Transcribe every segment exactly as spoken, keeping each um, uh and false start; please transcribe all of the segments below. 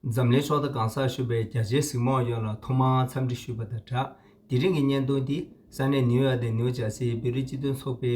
འཛམ་གླིང་ཕྱོགས་མཐའ་གང་སར་བཞུགས་པའི་རྒྱ་ཆེའི་གཟིགས་མོ་བ་ཡོངས་ལ་ཐོག་མར་འཚམས་འདྲི་ཞུས་པ་དང་སྦྲགས། དེ་རིང་གི་བརྙན་ཐུང་འདི་ས་གནས་ནིའུ་ཡོག་དང་ནིའུ་ཇར་སིའི་བོད་རིགས་སྤྱི་མཐུན་ཚོགས་པའི་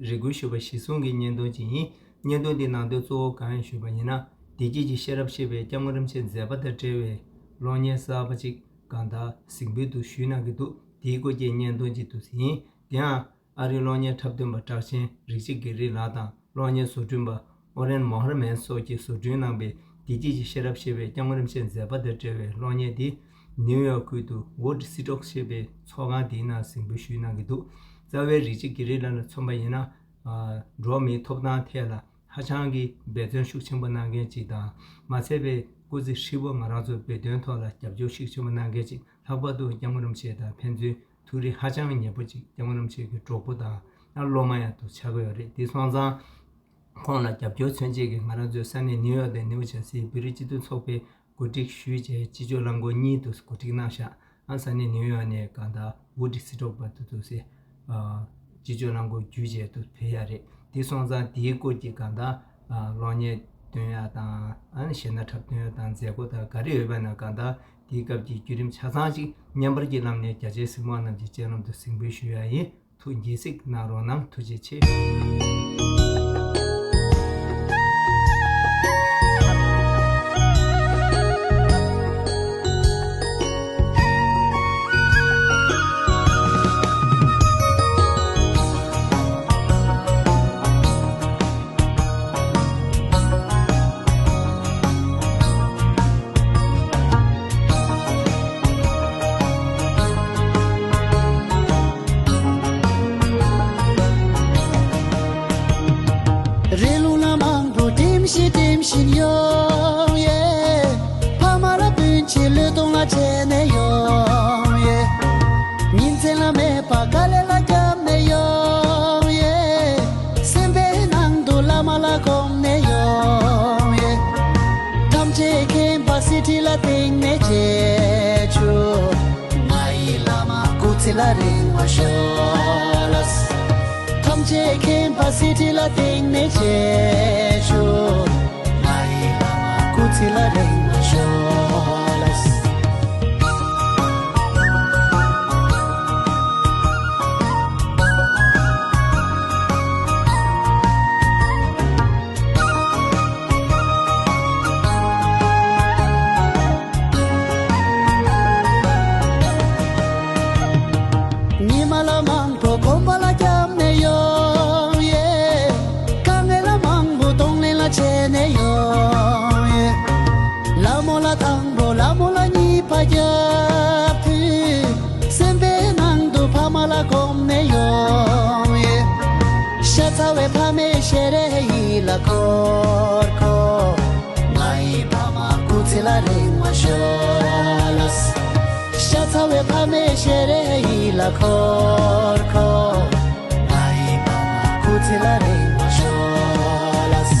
རེ་སྐུལ་ཞུས་པ་གཞིར་བཟུང་གི་བརྙན་ཐུང་ཅིག་ཡིན། བརྙན་ཐུང་འདི་ནང་དོན་གཙོ་བོ་གང་ཡིན་ཞུས་པ་ཡིན་ན། བདེ་སྐྱིད་ཀྱི་ཤེས་རབ་བཤད་པའི་སྐྱབས་མགོན་རིན་པོ་ཆེའི་མཛད་པ་དང་འབྲེལ་བའི་གློག་བརྙན་གསར་པ་ཅིག་གང་ལྟར་གཟིགས་འབུལ་དུ་ཞུས་གནང་གི་འདུག་དེའི་སྐོར་གྱི་བརྙན་ཐུང་ཅིག་ཏུ་ཟིན་ཡིན། དེའང་ཨ་རིའི་གློག་བརྙན་འཁྲབ་སྟོན་པ་གྲགས་ཆེན་རིག་ཆེན་དགེ་རིག་ལགས་དང་གློག་བརྙན་བཟོ་སྐྲུན་པ་ཨོ་རེན་མོ་ཧར་མན་སོགས་ཀྱིས་བཟོ་སྐྲུན་གནང་པའི་བདེ་སྐྱིད་ཀྱི་ཤེས་རབ་བཤད་པའི་སྐྱབས་མགོན་རིན་པོ་ཆེའི་མཛད་པ་དང་འབྲེལ་བའི་གློག་བརྙན་འདི་ནིའུ་ཡོག་ཁུལ་དུ་ཝུ་ཌི་སི་ཊོག་ཞེས་པའི་ཚོགས་ཁང་འདིའི་ནང་གཟིགས་འབུལ་ཞུས་གནང་གི་འདུག་རྩ་བའི་རིག་ཆེན་དགེ་རིག་ལགས་ལ་མཚོན་པ་ཡིན་ན། ཨ། འགྲོ་བ་མིའི་ཐོབ་ཐང་ཐད་ལ་ཧ་ཅང་གི་འབད་བརྩོན་ཤུགས་ཆེན་པོ་གནང་མཁན་ཅིག་དང་། མ་ཚད་པའི་སྐུ་ཚེ་ཧྲིལ་པོ་ང་རང་ཚོའི་བོད་དོན་ཐོག་ལ་རྒྱབ་སྐྱོར་ཤུགས་ཆེན་པོ་གནང་མཁན་ཅིག་ལྷག་པར་དུ་སྐྱབས་མགོན་རིན་པོ་ཆེ་དང་ཕན་ཚུན་ཐུགས་རེ་ཧ་ཅང་ཉེ་པོ་ཅིག་སྐྱབས་མགོན་རིན་པོ་ཆེ་གི་གྲོགས་པོ་དང་ཡང་སློབ་མ་ཡང་དུ་ཆགས་ཀྱི་ཡོད་རེད། དེ་སོང་ཙང་ཁོང་ལ་རྒྱབ་སྐྱོར་མཚོན་ཆེད་ཀྱི་ང་རང་ཚོའི་ས་གནས་ནིའུ་ཡོག་དང་ནིའུ་ཇར་སིའི་བོད་རིགས་སྤྱི་མཐུན་ཚོགས་པའི་གོ་སྒྲིག་ཞུས་རྗེས་སྤྱི་སྤྱོད་རླངས་འཁོར་གཉིས་དུ་གོ་སྒྲིག་གནང་ཤག་ཨ། ས་གནས་ནིའུ་ཡོག་ནས་གང་ལྟར་ཝུ་ཌི་སི་ཊོག་བར་དུ་འདུག་སེ། ཨ། སྤྱི་སྤྱོད་རླངས་འཁོར་བརྒྱུད་བྱས་འདུག་ཕེབས་ཡ་རེད། དེ་སོང་ཙང་དེའི་སྐོར་གྱི་གང་ལྟར། ཨ། གློག་བརྙན་སྟོན་ཡ་དང་། ཨ་ནི་གཞས་སྣ་འཁྲབ་སྟོན་ཡ་དང་མཛད་སྒོ་དང་ག་རེ་ཡོད་པ་ན་གང་ལྟར་དེའི་སྐབས་ཀྱི་བརྒྱུད་རིམ་ཆ་ཚང་ཅིག་བརྙན་པར་གྱི་ལམ་ནས་རྒྱ་ཆེའི་གཟིགས་མོ་བ་རྣམས་ཀྱི་སྤྱན་ལམ་དུ་གཟིགས་འབུལ་ཞུ་ཡ་ཡིན། ཐུགས་དགྱེས་གཟིགས་གནང་རོགས་གནང་། ཐུགས་རྗེ་ཆེ། རི་ལུང་ལ་མང་པོ་ལྡེམ་བཞིན་ལྡེམ་བཞིན་ཡོང་ཡེ། ཕ་མ་ལ་སྤུན་མཆེད་བློས་གཏོང་ལ་བྱས་ནས་ཡོང་ཡེ། ཉིན་མཚན་ལ་མེད་པ་དཀའ་ལས་ལ་བརྒྱབ་ནས་ཡོང་ཡེ། སེམས་པའི་ནང་དུ་བླ་མ་ལ་དགོངས་ནས་ཡོང་ཡེ། ཐམས་ཅད་མཁྱེན་པ་གསེར་ཁྲི་ལ་བརྟེན་ནས་བྱེད་ཆོག་ང་ཡི་བླ་མ་སྐུ་ཚེ་ལ་རིང་བ་ཤོག་ལགས། ཐམས་ཅད་མཁྱེན་པ་གསེར་ཁྲི་ལ་བརྟེན་ནས་བྱེད་ཆོག་ང་ཡི་བླ་མ་སྐུ་ཚེ་ལ་རིང་བ་ཤོག་ལགས། ཉི་མ་ལ་མང་པོ་གོམ་པ་ལ་བརྒྱབ་ནས་ཡོང་ཡེ། དཀའ་ངལ་ལ་མང་པོ་གདོང་ལེན་ལ་བྱས་ནས་ཡོང་ཡེ། ལ་མོ་ལ་དང་པོ་ལ་མོ་ལ་གཉིས་པ་རྒྱབ་དུས། སེམས་པའི་ནང་དུ་ཕ་མ་ལ་དགོངས་ནས་ཡོང་ཡེ། ཤ་ཚ་བའི་ཕ་མའི་ཞལ་རས་ཡིད་ལ་འཁོར་འཁོར། ང་ཡི་ཕ་མ་སྐུ་ཚེ་ལ་རིང་བ་ཤོག་ལགས། ཤ་ཚ་བའི་ཕ་མའི་ཞལ་རས་ཡིད་ལ་འཁོར་འཁོར། ང་ཡི་ཕ་མ་སྐུ་ཚེ་ལ་རིང་བ་ཤོག་ལགས།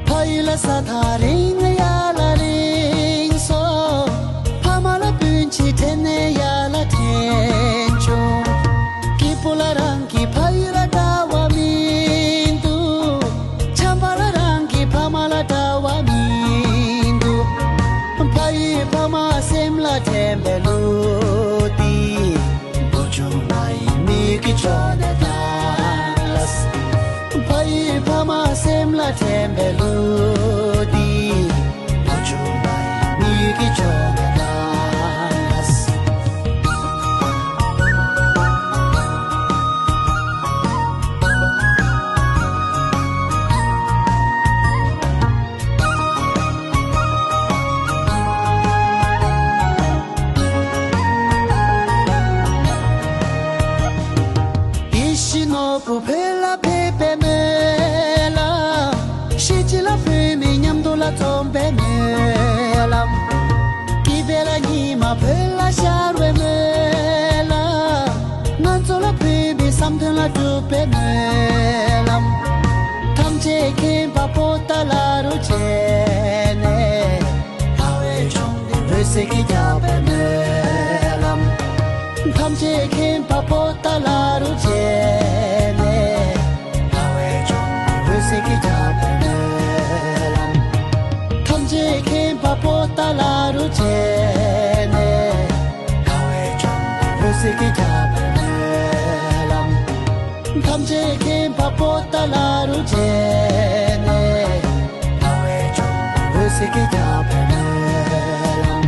ཕ་ཡུལ་ལ་ས་ཐག་རིང་ཡ་ལ་རིང་སོང་། ཕ་མ་ལ་སྤུན་མཆེད་དྲན་ནས་ཡ་ལ་དྲན་བྱུང་། སྐྱིད་པོ་ལ་རང་གི་ཕ་ཡུལ་ལ་འདྲ་བ་མི་འདུག་ཆམ་པ་ལ་རང་གི་ཕ་མ་ལ་འདྲ་བ་མི་འདུག་ཕ་ཡུལ་ཕ་མ་སེམས་ལ་དྲན་པའི་གླུ་འདི། བུ་ཆུང་ང་ཡི་མིག་གི་ཕྱོགས་ནས་ལྟ། ཕ་ཡུལ་ཕ་མ་སེམས་ལ་དྲན་པའི་གླུ་འདི། བུ་ཆུང་ང་ཡི་མིག་གི་ཕྱོགས་ནས་ལྟ། དེ་བཞིན་ནོར་བུ་བོད་ལ་ཕེབས་པའི་སྨོན་ལམ། གཞིས་བྱེས་ལ་བོད་མི་མཉམ་དུ་ལ་འཛོམས་པའི་སྨོན་ལམ། སྐྱིད་པའི་ལ་ཉི་མ་བོད་ལ་ཤར་བའི་སྨོན་ལམ། ང་ཚོ་ལ་བོད་མིའི་བསམ་དོན་ལ་འགྲུབ་པའི་སྨོན་ལམ། ཐམས་ཅད་མཁྱེན་པ་པོ་ཏཱ་ བྱས་ནས། ལྷ་བས་བྱུང་བའི་འོད་ཟེར་གྱིས་ཁྱབ་པའི་སྨོན་ལམ། ཐམས་ཅད་མཁྱེན་པ་པོ་ཏཱ་ལ་རུ་བྱས་ནས། ལྷ་བས་བྱུང་བའི་འོད་ཟེར་གྱིས་ཁྱབ་པའི་སྨོན་ལམ། ཐམས་ཅད་མཁྱེན་པ་པོ་ཏཱ་ལ་རུ་བྱས་ནས། ལྷ་བས་བྱུང་བའི་འོད་ཟེར་གྱིས་ཁྱབ་པའི་སྨོན་ལམ། ཐམས་ཅད་མཁྱེན་པ་པོ་ཏཱ་ལ་རུ་བྱས་ནས། ལྷ་བས་བྱུང་བའི་འོད་ཟེར་གྱིས་ཁྱབ་པའི་སྨོན་ལམ།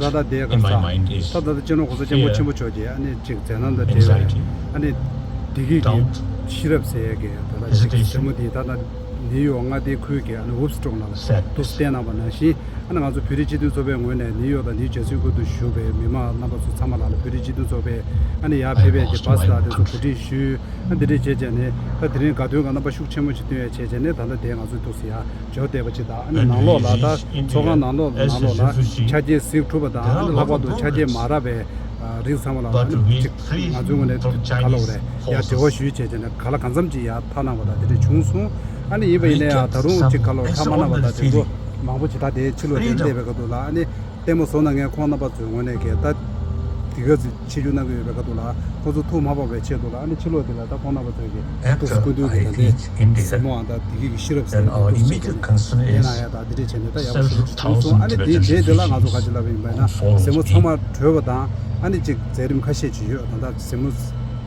ད་ལྟ་དེ་ག་ས། ད་ལྟ་སྤྱི་ནོར་གོང་ས་སྐྱབས་མགོན་ཆེན་པོ་མཆོག་གིས་ཨ་ནི་ཅིག་མཛད་རྣམ་དང་འབྲེལ་བའི་ཨ་ནི་བདེ་སྐྱིད་ཀྱི་ཤེས་རབ་ཟེར་ཡས་ཀྱི་ད་ལྟ་ཅིག་ཟེར་མོ་དེ་ད་ལྟ་ནིའུ་ཡོག་མངའ་སྡེའི་ཁུལ་གྱི་ཨ་ནི་ཝུབ་སི་ཊོག་ནང་ལ་འདུག་སེ་བསྟན་གནང་བ་ནང་བཞིན། ཨ་ནི་ང་ཚོ་བོད་རིགས་སྤྱི་མཐུན་ཚོགས་པའི་ངོས་ནས་ནིའུ་ཡོག་དང་ནིའུ་ཇར་སིའི་ཁུལ་དུ་བཞུགས་པའི་མི་མང་རྣམ་པ་ཚོ་ཚང་མ་ལ་ལ་བོད་རིགས་སྤྱི་མཐུན་ཚོགས་པའི་ཨ་ནི་ཡར་ཕེབས་པའི་གི་བཱ་སི་དང་དེ་ཚོ་གོ་སྒྲིག་ཞུས། ཨ་འདི་འདྲས་བྱས་བྱས་ནས་ད་དེ་རིང་དགའ་སྟོན་གྱི་རྣམ་པ་ཤུགས་ཆེན་པོ་ཞིག་སྟོན་ཡ་བྱས་བྱས་ནས་ད་ལྟ་དེ་ང་ཚོ་འདུག་སེ་ཡ་འབྱོར་བསྡད་པ་ཅིག་དང་། ཨ་ནི་ནང་ལོགས་ལ་ད་ཚོགས་ཁང་ནང་ལོགས་ལ་ནང་ལོགས་ལ་ཆ་རྐྱེན་གཟིགས་གྲུབ་པ་དང་། ཨ་ནི་ལྷག་པར་དུ་ཆ་རྐྱེན་མ་རག་པའི་རིགས་ཚང་མ་ལ་ཨ་ནི་ཅིག་ང་ཚོའི་ངོས་ནས་ག་ལབ་དགོས་རེད། ཡ་འབྲེལ་བ་ཞུས་བྱས་བྱས་ནས་ག་ལ་གང་འཚམ་ཅིག་ཡ་ཐག་གནང་བ་དང་དེ་འདྲས་བྱུང་སོང་། ཨ་ནི་ཡིན་པ་ཡིན་ན་ཡང་ད་རུང་ཅིག་ག་ལབ་ཐག་མ་གནང་བ་དང་དེ་ཚོ་མང་པོ་ཅིག་ད་དེའི་ཕྱི་ལོགས་དེ་སླེབས་པའི་སྐབས་དུ་ལ་ཨ་ནི་ལྟད་མོ་བཟོ་གནང་མཁན་ཁོང་རྣམ་པ་ཚོའི་ངོས་ནས་ཀྱི་ད་དེ་ག་ཚོད་ཆིབས་བསྒྱུར་གནང་གི་ཡོད་པའི་སྐབས་དུ་ལ་ཁོང་ཚོ་ཐུགས་མ་ཕོག་པའི་ཆེད་དུ་ལ་ཨ་ནི་ཕྱི་ལོགས་དེ་ལ་ད་ཁོང་རྣམ་པ་ཚོས་ཀྱི་ཏོག་ཙམ་སྐུ་མདུན་གྱི་ད་ལྟའི་ཟབ་མོའང་ད་བདེ་སྐྱིད་ཀྱི་ཤེས་རབ་ཟེར་ཏོག་ཙམ་བྱས་ནས་དེ་གནང་ཡ་ད་དེ་འདྲས་བྱས་ནས་ད་ཡག་པོ་ཞེ་པོ་ཅིག་བྱུང་སོང་། ཨ་ནི་དེའི་རྗེས་དེ་ལ་ང་ཚོ་ག་ཅི་ལབ་ཡིན་པ་ཡིན་ན་ཟབ་མོ་ཚང་མ་གྲོལ་བ་དང་ཨ་ནི་ཅིག་མཛད་རིམ་ཁ་ཤས་ཅིག་ཡོད། ད་ལྟ་ཟབ་མོ་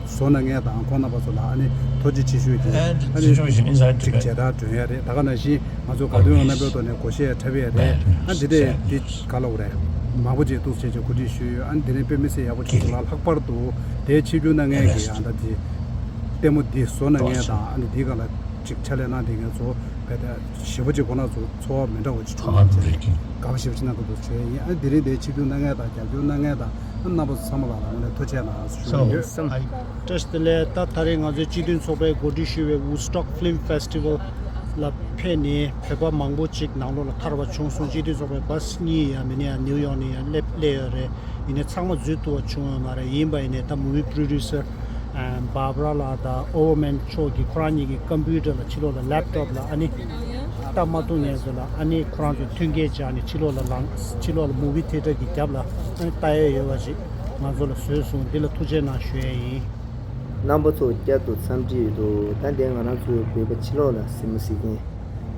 བཟོ་གནང་མཁན་དང་ཁོང་རྣམ་པ་ཚོ་ལ་ཨ་ནི་ཐུགས་རྗེ་ཆེ་ཞུ་རྒྱུ། ཨ་ནི་ཅིག་མཇལ་དར་སྒྲོན་ཡ་རེད། ད་ག་ནང་བཞིན་ང་ཚོ་དགའ་སྟོན་རྣམ་པའི་ཐོག་ནས་སྒོར་གཞས་འཁྲབ་ཡ་རེད། ཨ་འདི་འདྲས་འདི་ག་ལབ་དགོས་རེད། མང་པོ་ཅིག་འདུག་བྱས་ཅིག་གོ་སྒྲིག་ཞུས་ཡོད། ཨ་ནི་དེ་རིང་དཔེ་མི་སྲིད་ཡག་པོ་ཅིག་འདུག་ལ། ལྷག་པར་དུ་དེའི་ཆིབས་བསྒྱུར་གནང་མཁན་གྱི་ཨ་ད་དེ་ལྟད་མོ་འདི་བཟོ་གནང་མཁན་དང་ཨ་ནི་འདིའི་སྒང་ལ་ཅིག་ཕྱག་ལས་གནང་བསྡད་མཁན་ཚོ་བས་ད་ཞེ་པོ་ཅིག་ཁོང་རྣམ་ཚོ་ཚོར་བ་མི་འདྲ་བ་ཅིག་བྱུང་བ་བྱས་དགའ་པོ་ཞེ་པོ་ཅིག་གནང་གི་འདུག་བྱས་ཡིན། ཨ་ནི་དེ་རིང་དེའི་ཆིབས་བསྒྱུར་གནང་མཁན་དང་རྒྱབ་སྐྱོར་གནང་མཁན་དང་། རྣམ་པ་ཚང་མ་ལ་ངོས་ནས་ཐུགས་རྗེ་གནང་ཞུ་གི་ཡོད། བཀྲ་ཤིས་བདེ་ལེགས། ད་ད་རེས་ང་ཚོའི་སྤྱི་མཐུན་ཚོགས་པས་གོ་སྒྲིག་ཞུས་པའི་Woodstock Film Festival ལ་ཕེབས་ནས་བོད་པ་མང་པོ་ཅིག་ནང་ལོགས་ལ་ཐར་བ་བྱུང་སོང་། སྤྱི་མཐུན་ཚོགས་པའི་བཱ་སི་གཉིས་ཡ་མི་ནི་ཡ་ནིའུ་ཡོག་ནས་ཡ་སླེབས་སླེབས་ཡོད་རེད། ཡིན་ནའི་ཚང་མ་འཛུལ་ཐུབ་པ་བྱུང་ཡོད་མ་རེད། ཡིན་པ་ཡིན་ནའི་ད་movie producer Barbara ལགས་དང་Overman མཆོག་གིས་ཁོ་རང་གཉིས་ཀྱི་ཀམ་པུ་ཊར་ལ་ཕྱི་ལོགས་ལ་laptop ལ་ཨ་ནི་ལྟ་མ་ཐུབ་མཁན་ཚོ་ལ་ཨ་ནི་ཁོ་རང་ཚོས་མཐུན་རྐྱེན་སྦྱར་ནས་ཕྱི་ལོགས་ལ་ལངས། ཕྱི་ལོགས་ལ་movie theater གི་རྒྱབ་ལ་ཨ་ནི་ལྟ་ཡས་ཡོད་པ་ཞིག་ང་ཚོ་ལ་བཟོས་སོང་། འདི་ལ་ཐུགས་རྗེ་གནང་ཞུ་ཡས་ཡིན། རྣམ་པ་ཚོ་བསྐྱར་དུ་འཚམས་འདྲི་ཡོད་དོ། ད་ལྟའི་ང་རང་ཚོའི་བོད་པ་ཕྱི་ལོགས་ལ་གཟིགས་མོ་གཟིགས་མཁན།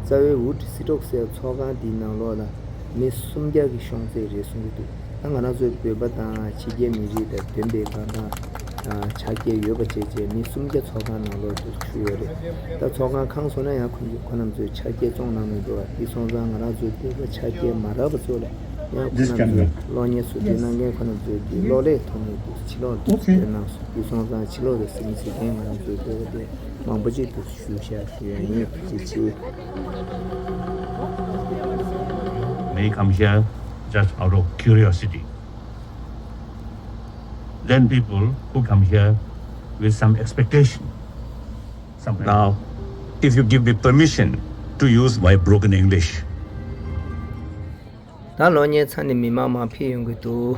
རྩ་བའི་ཝུ་ཌི་སི་ཊོག་ཟེར་ཚོགས་ཁང་འདིའི་ནང་ལོགས་ལ་མི་སུམ་བརྒྱ་གི་ཤོང་ཚད་རེད་གསུང་གི་འདུག་ད་ང་རང་ཚོའི་བོད་པ་དང་ཕྱི་རྒྱལ་མི་རིགས་དང་བདེན་པའི་གང་དང་ཕྱག་འཁྱེར་ཡོད་པ་བྱས་བྱས་མི་སུམ་བརྒྱ་ཚོགས་ཁང་ནང་ལོགས་སུ་ཚུད་ཡོད་རེད། ད་ཚོགས་ཁང་ཁང་བཟོ་ན་ཡང་ཁོ་ཁོ་རྣམ་ཚོས་ཕྱག་འཁྱེར་བཙོང་གནང་མི་འདུག་བ། དེ་སོང་ཙང་ང་རང་ཚོའི་བོད་པ་ཕྱག་འཁྱེར་མ་རག་པ་ཚོ་ལ་ཡང་ཁོ་རྣམ་ཚོས་གློག་བརྙན་བཟོ་སྐྲུན་གནང་མཁན་ཁོ་རྣམ་ཚོས་དེ་གློག་ཀླད་ཐོག་ནས་དེ་ཕྱི་ལོགས་ལ་དེ་སྤྲོད་གནང་སོང་། དེ་སོང་ཙང་ཕྱི་ལོགས་ལ་གཟིགས་མོ་གཟིགས་མཁན་ང་རང་ཚོའི་བོད་པ་དེ་མང་པོ་ཅིག་ཏུ་ཞུ་བཞག་ཞུ་ཡ་ཡིན། ཐུགས་རྗེ་ཆེ། May come here just out of curiosity. Then people who come here with some expectation. Some Now, if you give me permission to use my broken English. ད་གློག་བརྙན་ཚར་ནས་མི་མང་མང་ཕེབས་ཡོང་གི་འདུག་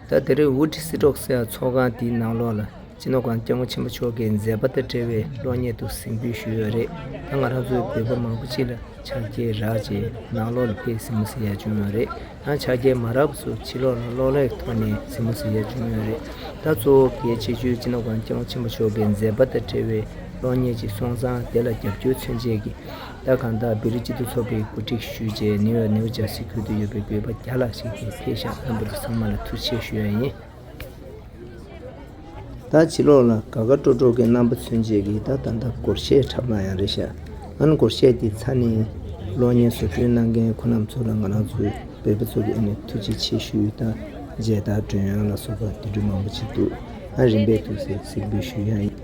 ད་དེ་རིང་ཝུ་ཌི་སི་ཊོག་ཟེར་ཚོགས་ཁང་དེའི་ནང་ལོགས་ལ་སྤྱི་ནོར་༸གོང་ས་༸སྐྱབས་མགོན་ཆེན་པོ་མཆོག་གི་མཛད་པ་དང་འབྲེལ་བའི་གློག་བརྙན་དུ་གཟིགས་འབུལ་ཞུས་ཡོད་རེད། ད་ང་རང་ཚོའི་བོད་པ་མང་པོ་ཅིག་ལ་ཕྱག་འཁྱེར་རག་བྱས་ནང་ལོགས་ལ་ཕེབས་གཟིགས་མོ་གཟིགས་ཡ་བྱུང་ཡོད་རེད། ཡང་ཕྱག་འཁྱེར་མ་རག་པ་ཚོ་ཕྱི་ལོགས་ལ་གློག་ཀླད་ཐོག་ནས་གཟིགས་མོ་གཟིགས་ཡ་བྱུང་ཡོད་རེད། ད་གཙོ་བོ་གལ་ཆེ་ཤོས་སྤྱི་ནོར་༸གོང་ས་༸སྐྱབས་མགོན་ཆེན་པོ་མཆོག་གི་མཛད་པ་དང་འབྲེལ་བའི་གློག་བརྙན་ཅིག་སོང་ཙང་དེ་ལ་རྒྱབ་སྐྱོར་མཚོན་ཆེད་ཀྱི་ད་གང་ལྟར་བོད་རིགས་སྤྱི་མཐུན་ཚོགས་པའི་གོ་སྒྲིག་ཞུས་རྗེས་ནིའུ་ཡོག་ནིའུ་ཇར་སི་ཁུལ་དུ་ཡོད་པའི་བོད་པ་བརྒྱ་ལྷག་ཞིག་གིས་ཕེབས་ཤག་རྣམ་པ་ཚོ་ཚང་མ་ལ་ཐུགས་རྗེ་ཆེ་ཞུ་ཡ་ཡིན། ད་ཕྱི་ལོགས་ལ་དགའ་དགའ་སྤྲོ་སྤྲོ་གི་རྣམ་པ་མཚོན་བྱེད་ཀྱི་ད་ད་ལྟ་སྒོར་གཞས་འཁྲབ་གནང་ཡ་རེད་ཤག་ཨ་ནི་སྒོར་གཞས་དེ་ཚར་ནས་གློག་བརྙན་བཟོ་སྐྲུན་གནང་མཁན་ཁོ་རྣམ་ཚོ་ལ་ང་རང་ཚོའི་བོད་པ་ཚོ་གི་ཨ་ནི་ཐུགས་རྗེ་ཆེ་ཞུ་ཡི། ད་མཇལ་དར་སྒྲོན་དབྱངས་ལ་སོགས་པ་དེ་འདྲ་མང་པོ་ཅིག་འདུག་ཨ་རིམ་པས་འདུག་ཟེར་གཟིགས་འབུལ་ཞུ་ཡ་ཡིན།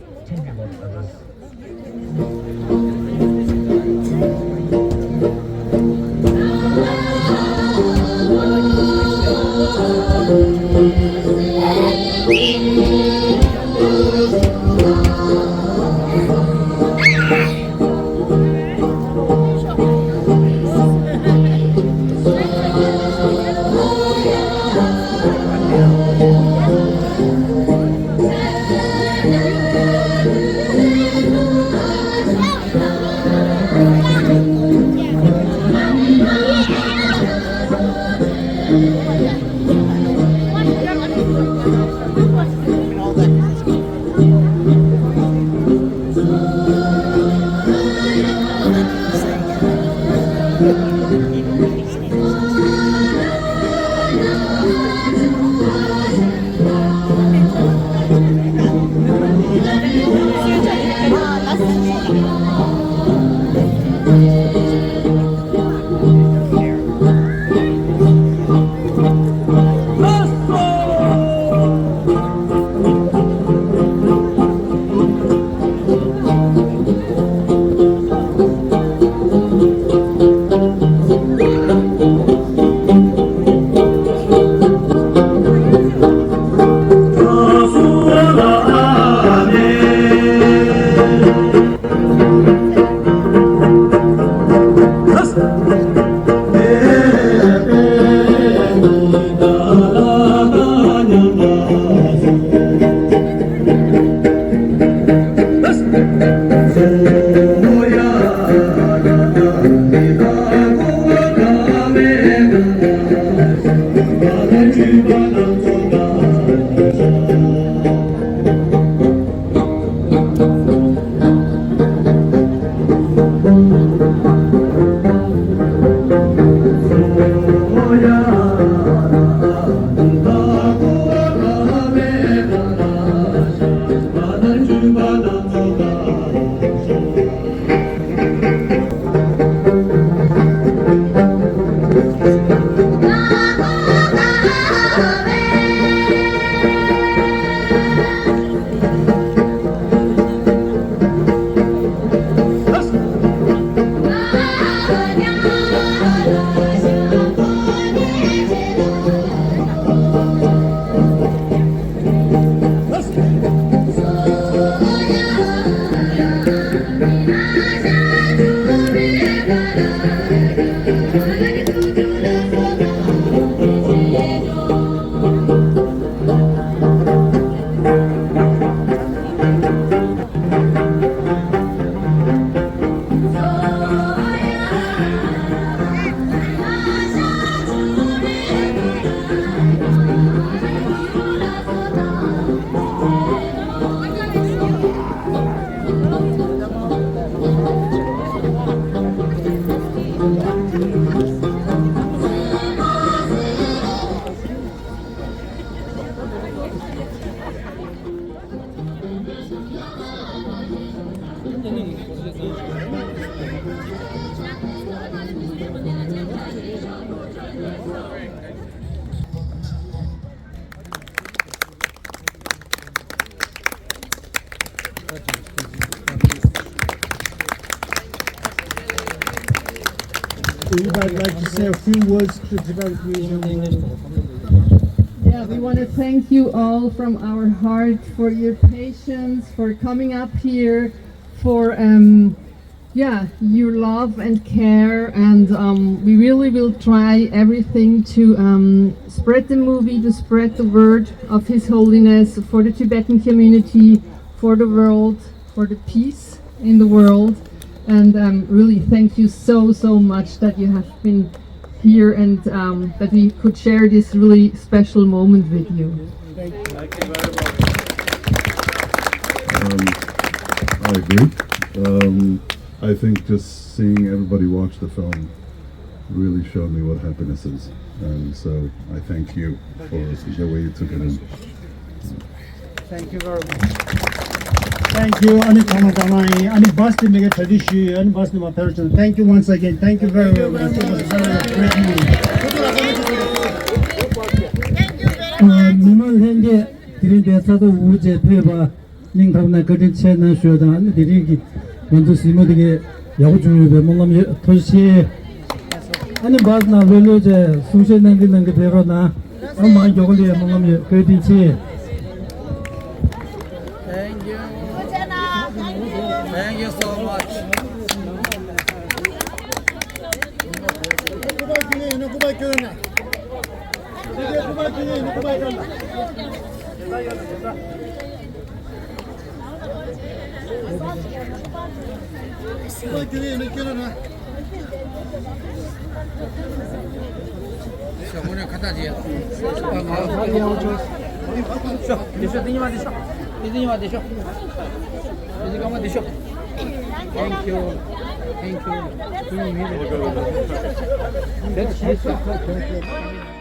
Anybody like to say a few words to the Tibetan community? Yeah, we want to thank you all from our heart for your patience, for coming up here, for um, yeah, your love and care, and um, we really will try everything to um, spread the movie, to spread the word of His Holiness for the Tibetan community, for the world, for the peace in the world. And um, really, thank you so, so much that you have been here and um, that we could share this really special moment with you. Thank you very much. Um, I agree. Um, I think just seeing everybody watch the film really showed me what happiness is. And so I thank you for the way you took it in. Thank you very much. Thank you. ཨ་ནི་ཚང་མ་ཚང་མ་ཡིན། ཨ་ནི་བཱས་དེ་མི་ག་གྲ་སྒྲིག་ཞུས་ཡོད། ཨ་ནི་བཱས་དེ་མ་ཕེབས་བྱུང་། Thank you once again. Thank you very, very much. It was very great news. ཨ། མི་མང་ལྷན་རྒྱས། དེ་རིང་འདིར་ས་ཐོག་དབུ་འབྱེད་ཕེབས་པ་སྙིང་ཐག་ནས་བཀའ་དྲིན་ཆེ་གནང་ཞུ་དང་། ཨ་ནི་དེ་རིང་གི་ང་ཚོའི་གཟིགས་མོ་དེ་གའི་ཡག་པོ་བྱུང་ཡོད་པའི་སྨོན་ལམ་ཡོད། ཐུགས་རྗེ་ཆེ། ཨ་ནི་བཱས་ནང་ལྷོད་ལྷོད་བྱས་གསུང་བཤད་གནང་གི་གནང་གི་ཕེབས་རོགས་གནང་། ཨ་མ་མགྱོགས་ལ་ཡ་སྨོན་ལམ་ཡོད། བཀའ་དྲིན་ཆེ། Thank you. Thank you so much. Thank you. Thank you.